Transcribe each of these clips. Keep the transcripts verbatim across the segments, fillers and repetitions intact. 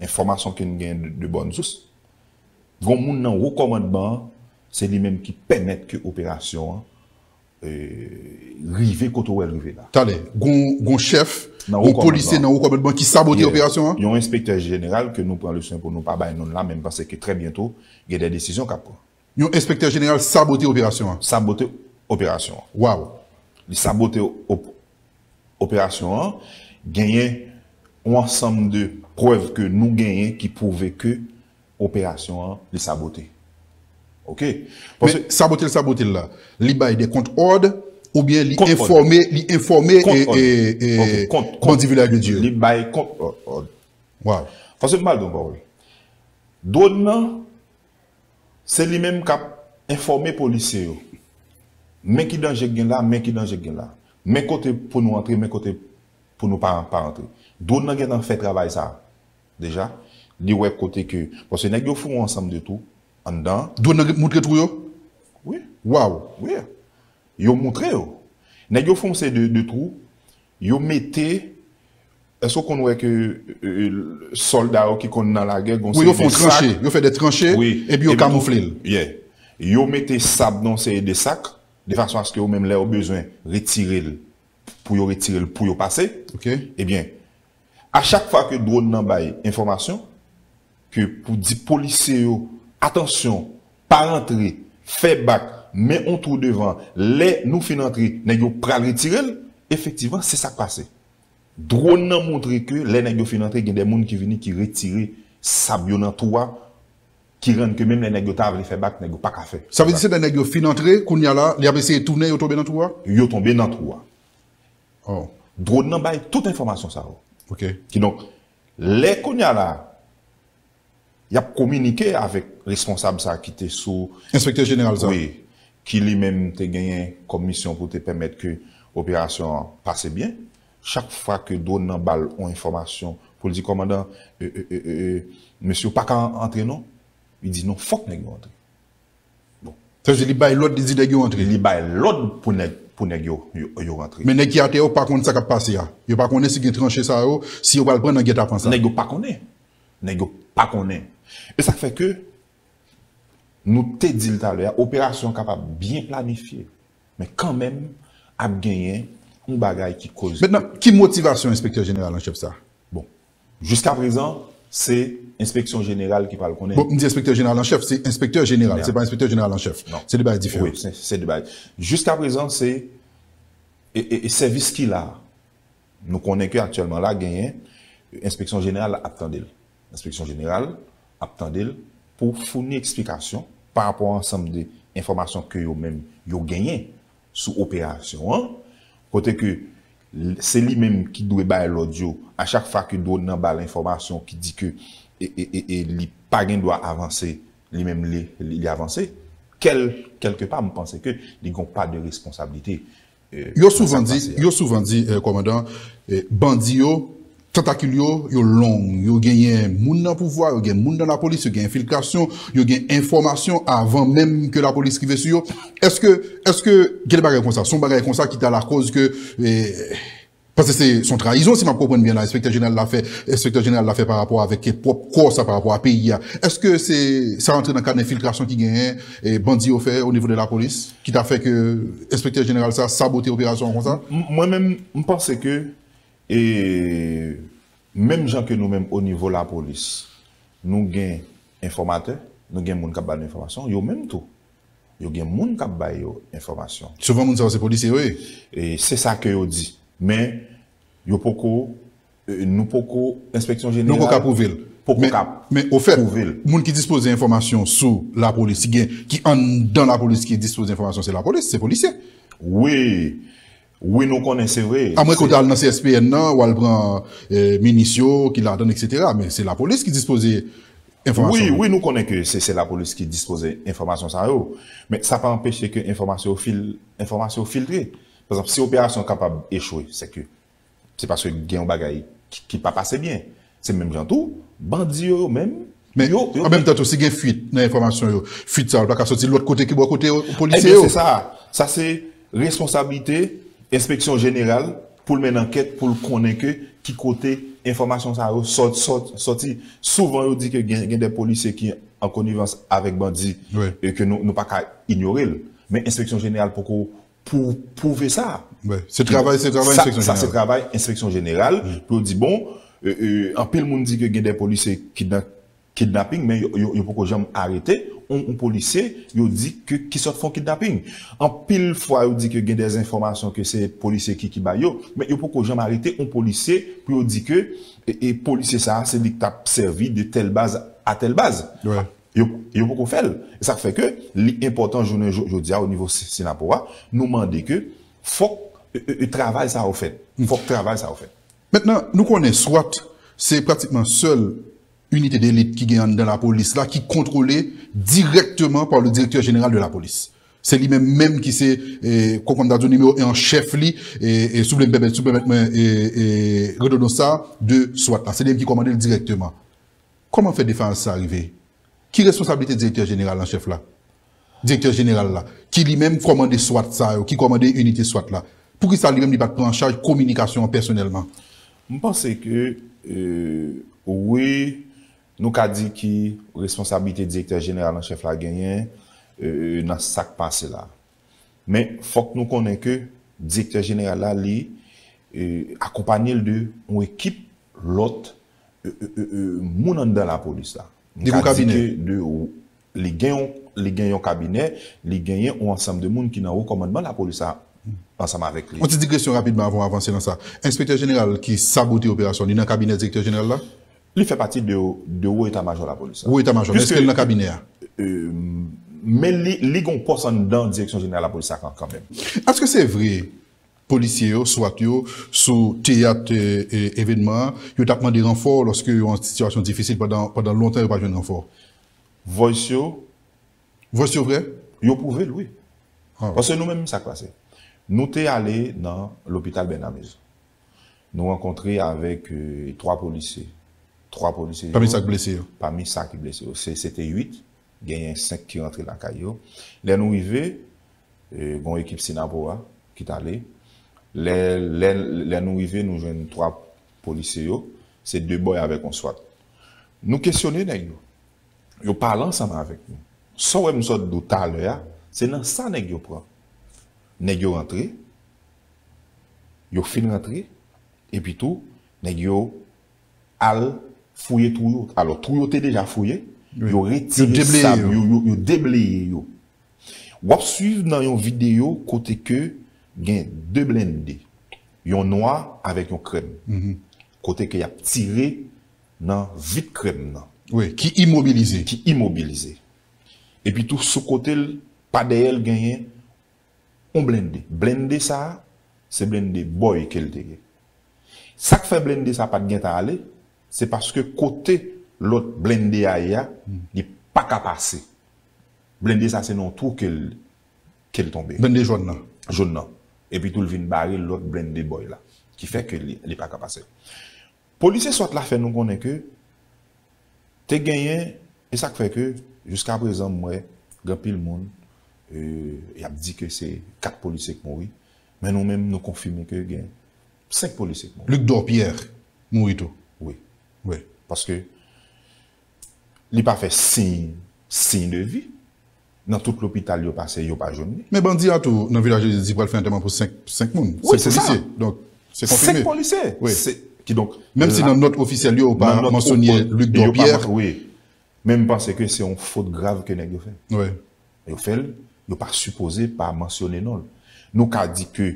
enfòmasyon ke n gen de, de bòn sous, gon moun nan wo kòmandman an, se li menm ki pèmèt ke operasyon an, eh, rive kote w wè l rive la. Talè, gon, gon chèf, gon polisye nan wo kòmandman ki sabote operasyon an? Yon enspektè jeneral ke nou pran le swen pou nou pa bay non l la, men m panse ke trè byento, gen de desizyon k ap pran. Yon enspektè jeneral sabote operasyon an? Sabote operasyon an. Waw. Li sabote op-, operasyon an, genyen yon ansanm de prèv ke nou genyen ki pwouve ke operasyon an, li sabote. Oke? Men sabote l, sabote l la, li bay de kont òd, oubyen li enfòme, li enfòme, e, e, e, bandi Vilaj de Dye yo? Li bay kont òd. Waw. Paske m pral di yon pawòl. Dwòn nan, se li menm k ap enfòme polisye yo. Men ki danje k gen la, men ki danje k gen la. Men kote pou nou antre, men kote pou nou pa, pa antre. Dwòn nan gentan fè travay sa a. Deja, li wè kote ke, paske nèg yo fè yon ansanm de twou anndan. Dwòn nan moutre twou yo? Wi. Waw. Wi. Yo moutre yo. Nèg yo fè yon seri de, de twou, yo mete, èske w konn wè ke, e, e, sòlda yo ki konn nan lagè, gon seri de sak. Wi, yo fè yon tranche, yo fè de tranche, epi yo kamoufle l. Yeah. Yo mete sab nan yon seri de sak, de fason aske yo menm lè yo bezwen retire l, pou yo retire l, pou yo pase. Oke. Ebyen, a chak fwa ke dwòn nan bay enfòmasyon, ke pou di polisye yo, "Atansyon, pa rantre, fè bak, men on twou devan, lè nou fin antre, nèg yo pral retire l," efektivman, se sa k pase. Dwòn nan montre ke lè nèg yo fin antre, gen de moun ki vini, ki retire sab yo nan twou a, ki rann ke menm lè nèg yo ta vle fè bak, nèg yo pa ka fè. Sa vle di se lè nèg yo fin antre, kounye a la, li ap eseye tounen, yo tonbe nan twou a? Yo tonbe nan twou a. Oh. Dwòn nan bay tout enfòmasyon sa yo. Oke. Kidonk, lè kounye a la, y ap kominike avèk responsab sa ki te sou... Enspektè jeneral sa. Wi, ki li menm te genyen kòm misyon pou te pèmèt ke operasyon an pase byen. Chak fwa ke dwòn nan ba l yon enfòmasyon pou l di, "Kòmandan, e, e, e, e, e, mesye yo pa ka antre non," li di, "Non, fòk nèg yo antre." Bon. Sa vle di li bay lòd, li di nèg yo antre. Li bay lòd pou nèg, pou nèg yo, yo, yo rantre. Men nèg ki atè yo pa konn sa k ap pase a. Yo pa konnen si gen tranche sa yo, si yo pral pran nan gètapan sa. Nèg yo pa konnen. Nèg yo pa konnen. E sa k fè ke nou te di l talè a, operasyon an kapab byen planifye, men kanmenm ap genyen yon bagay ki koze. Mentnan, ki motivasyon enspektè jeneral an chèf sa? Bon, jiskaprezan, se enspeksyon jeneral ki pral konnen. Bon, m di enspektè jeneral an chèf, se enspektè jeneral, se pa enspektè jeneral an chèf. Non. Se de bagay diferan. Wi, se, se de bagay. Jiskaprezan, se, e, e, e sèvis ki la. Nou konnen ke aktyèlman la, genyen, enspeksyon jeneral ap tande l. Enspeksyon jeneral ap tande l pou founi eksplikasyon pa rapò a ansanm de enfòmasyon ke yo menm yo genyen sou operasyon an, kote ke l-, se li menm ki dwe bay lòd yo a chak fwa ke dwòn nan ba l enfòmasyon ki di ke e, e, e, e li pa gen dwa avanse, li menm li, li, li avanse, kèl, kèlkepa, m panse ke li gen yon pa de responsablite. Yo souvan di, yo souvan di, eh, kòmandan, eh, bandi yo, tantakil yo, yo long. Yo genyen moun nan pouvwa, yo gen moun nan lapolis, yo gen enfiltrasyon, yo gen enfòmasyon avan menm ke lapolis rive sou yo. Èske, èske gen de bagay konsa? Se yon bagay konsa ki ta lakòz ke, eh, paske se, se yon trayizon, si m ap konprann byen la, enspektè jeneral la fè, enspektè jeneral la fè pa rapò avèk pwòp kò sa, pa rapò a peyi a. Èske se, sa rantre nan kad enfiltrasyon ki genyen, eh, bandi yo fè o nivo de lapolis? Ki ta fè ke enspektè jeneral sa sabote operasyon an konsa? M-, mwen menm, m panse ke, e, menm jan ke nou menm o nivo lapolis, nou gen enfòmatè, nou gen moun k ap ba nou enfòmasyon, yo menm tou, yo gen moun k ap ba yo enfòmasyon. Souvan moun sa yo se polisye yo ye. E se sa ke yo di. Men, yo poko, e, nou poko, enspeksyon jeneral poko ka pwouve l. Poko ka pwouve l. Men, men, ofèt, moun ki dispoze enfòmasyon sou lapolis, ki gen, ki anndan lapolis ki dispoze enfòmasyon, se lapolis, se polisye. Wi. Wi, nou konnen, se vre. Amwen ke w ta al nan C S P N nan, w al pran, e, minis yo ki ladan, et cetera. Men se lapolis ki dispoze enfòmasyon. Wi, wi, nou konnen ke se, se lapolis ki dispoze enfòmasyon sa yo. Men sa pa anpeche ke enfòmasyon yo fil-, enfòmasyon yo filtre. Pa egzanp, si operasyon kapab echwe, se ke se paske gen yon bagay ki, ki pa pase byen. Se menm jan tou, bandi yo, yo menm, men yo, yo an menm tan tou, si gen fuit nan enfòmasyon yo, fuit sa yo pa ka soti lòt kote ki bò kote polisye yo. Ebyen, se sa. Sa se responsablite enspeksyon jeneral pou l mennen ankèt, pou l konnen ke ki kote Enfòmasyon sa yo sòt, sòt, sòti. Souvan, yo di ke gen, gen de polisye ki an konivans avèk bandi, e ke nou, nou pa ka inyore l. Men Enspeksyon Jeneral poko pou, pwouve sa. Se travay, se travay Enspeksyon Jeneral. Sa se travay Enspeksyon Jeneral pou yo di, bon, anpil moun di ke gen de polisye ki nan kidnaping, men yo, yo, yo poko janm arete yon, yon polisye, yo di ke ki sòt fè yon kidnaping. Anpil fwa, yo di ke gen de enfòmasyon ke se polisye ki, ki bay yo, men yo poko janm arete yon polisye pou yo di ke e, e polisye sa a, se li k t ap sèvi de tèl baz a tèl baz. Yo, yo poko fè l. E sa k fè ke li enpòtan jounen jo-, jodi a o nivo Si-, Sinapo a, nou mande ke fòk e, e, e, travay sa yo fèt. Fòk travay sa yo fèt. Mentnan, nou konnen SWAT se pratikman sèl inite delit ki gen anndan lapolis la ki kontwole dirèkteman pa le directeur général de la police. Se li menm menm ki se, e, kòm m ta di w, nimewo en an chèf li, e, e, si w vle m pèmèt, si w pèmèt mwen, e, e, redondans sa, de SWAT la. Se li menm ki kòmande l dirèkteman. Kòman fè defayans sa rive? Ki responsablite direktè jeneral an chèf la? Direktè jeneral la, ki li menm kòmande SWAT sa yo, ki kòmande inite SWAT la, poukisa li menm li pa t pran an chaj kominikasyon an pèsonèlman? M panse ke, e, wi, nou ka di ki responsablite direktè jeneral an chèf la genyen, e, nan sa k pase la. Men fòk nou konnen ke direktè jeneral la, li, e, akonpanye l de yon ekip lòt, e, e, e, e, moun anndan lapolis la. M ka di ke de, li gen yon, li gen yon kabinè, li genyen yon ansanm de moun ki nan wo kòmandman lapolis la ansanm avèk li. Yon ti digresyon rapidman avan w avanse nan sa. Enspektè jeneral ki sabote operasyon, li nan kabinè direktè jeneral la? Li fè pati de, de wo eta majò lapolis la. Wo eta majò, men èske l nan kabinè a? E, men li, li gen yon pòs anndan direksyon jeneral lapolis la kan, kanmenm. Èske se vre polisye yo, SWAT yo, sou teyat, e, e, evènman an, yo t ap mande ranfò lòske yo an sitiyasyon difisil pandan, pandan lontan yo pa jwenn ranfò? Voice yo. Voice yo vrè? Yo pwouve l, wi. Paske nou menm, sa k pase? Nou te ale nan lopital Bènamez. Nou rankontre avèk, e, twa polisye. Twa polisye yo. Pami sa k blese yo? Pami sa ki blese yo. Se, se te uit. Genyen senk ki rantre lakay yo. Lè nou rive, e, gen yon ekip Sinapo a ki t ale. Lè, lè, lè nou rive, nou jwenn twa polisye yo. Se de bòy avèk yon SWAT. Nou kesyone nèg yo. Yo pale ansanm avèk nou. Sa w wè m sot di w talè a, se nan sa nèg yo pran. Nèg yo rantre, yo fin rantre, epi tou, nèg yo al fouye twou yo. Alò, twou yo te deja fouye, yo retire sab yo, yo, yo debleye yo. W ap swiv nan yon videyo kote ke gen de blende, yon nwa avèk yon krèm, kote ke y ap tire nan vit krèm nan. Wi, ki imobilize. Ki imobilize. Epi tou, sou kote l, pa dèyè l, genyen yon blende. Blende sa a, se blende bòy ke l te ye. Sa k fè blende sa pa t gentan ale, se paske kote lòt blende a ye a, li pa ka pase. Blende sa se nan yon twou ke l, ke l tonbe. Blende jòn nan. Jòn nan. Epi tou l vin bare lòt blende bòy la. Ki fè ke li, li pa ka pase. Polisye SWAT la fè nou konnen ke te genyen, e sa k fè ke jiskaprezan m wè gen anpil moun, e, y ap di ke se kat polisye k mouri, men nou menm nou konfime ke gen senk polisye k mouri. Luc Dorpierre mouri tou. Wi. Wi. Paske li pa fè siy, siy de vi. Nan tout lopital yo pase, yo pa jwenn li. Men bandi a tou, nan Vilaj de Dye, di pral fè antèman pou senk, senk moun. Wi, se sa. Senk polisye. Donk, se konfime. Senk polisye. Wi. Kidonk, menm si nan nòt ofisyèl yo, yo pa mansyone Luc Dorpierre. Wi. Men m panse ke se yon fot grav ke nèg yo fè. Wi. Yo fè l, yo pa sipoze pa mansyone non l. Nou ka di ke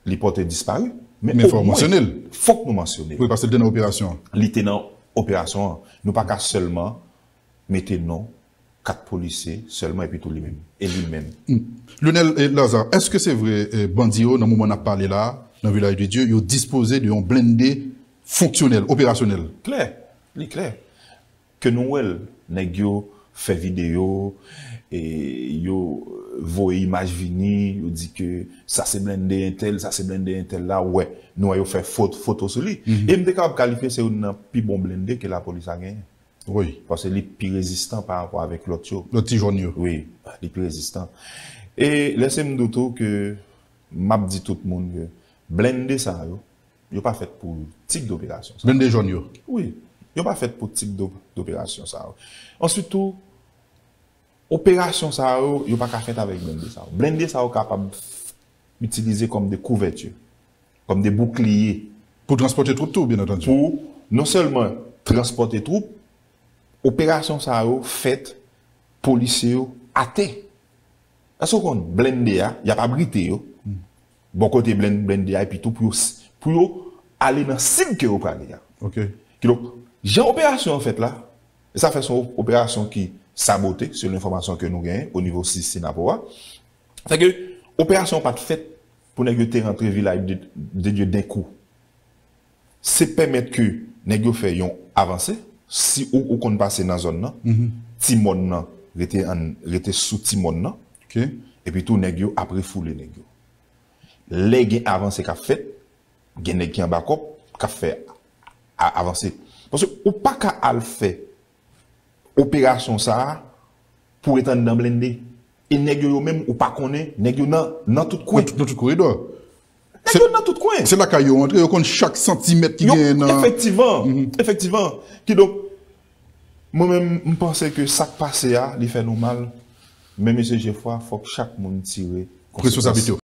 li pòte dispari, men fòk nou mansyone l. Fòk nou mansyone l. Wi, paske l te nan operasyon an. Li te nan operasyon an. Nou pa ka sèlman mete non kat polisye sèlman epi tou li menm. E li menm. Lionel, e, Lazarre, èske se vre, e, bandi yo, nan moman n ap pale la a, nan Vilaj de Dye, yo dispoze de yon blende fonksyonèl, operasyonèl? Klè, li klè. Ke nou wè l, nèg yo fè videyo, e, yo voye imaj vini, yo di ke sa se blende entèl, sa se blende entèl la, w wè, nou wè yo fè fot-, foto sou li. E m te kapab kalifye se youn nan pi bon blende ke lapolis la genyen. Wi. Paske li pi rezistan pa rapò avèk lòt yo. Lòt ti jòn yo. Wi, li pi rezistan. E lèse m di w tou ke m ap di tout moun ke blende sa yo, Yo pa fèt pou tip doperasyon sa. Blende jòn yo. Wi, yo pa fèt pou tip do- doperasyon sa yo. Answit tou, operasyon sa yo, yo pa ka fèt avèk blende sa yo. Blende sa yo kapab itilize kòm de kouvèti, kòm de boukliye. Pou transpòte twoup tou, byen antandi. Pou non sèlman transpòte twoup, operasyon sa yo fèt, polisye yo atè. Èske w konn blende a, y ap abrite yo bò kote blende a, epi tou pou yo, pou yo ale nan sib ke yo prale a. Ok. Kidonk, jan operasyon an fèt la, e sa fè se yon operasyon ki sabote, selon enfòmasyon ke nou genyen o nivo si- Synapoha. Sa ke operasyon an pa t fèt pou nèg yo te rantre Vilaj de, de Dye den kou. Se pèmèt ke nèg yo fè yon avanse, si ou, ou konn pase nan zòn nan, ti mòn nan rete, an, rete sou ti mòn nan, Ok. epi tou nèg yo ap refoule nèg yo. Lè gen avanse k ap fèt, gen nèg ki anba kòb k ap fè a- avanse. Paske ou pa ka al fè operasyon sa a pou ret anndan blende. E nèg yo, yo menm, ou pa konnen, nèg yo nan, nan tout kwen. Nan tout koridò. Nèg yo nan tout kwen. Se lakay yo antre, yo konn chak santimèt ki Yo- genyen nan. Efektivman, efektivman. Kidonk, mwen menm, m panse ke sa k pase a, li fè nou mal. Men mesye Jefwa, fòk chak moun tire Responsablite yo.